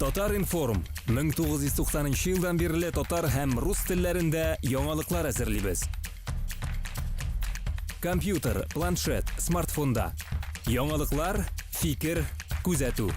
Татар-информ 1990 елдан бирле татар һәм рус телләрендә яңалыклар әзерлибез. Компьютер, планшет, смартфонда. Яңалыклар, фикер, күзәтү.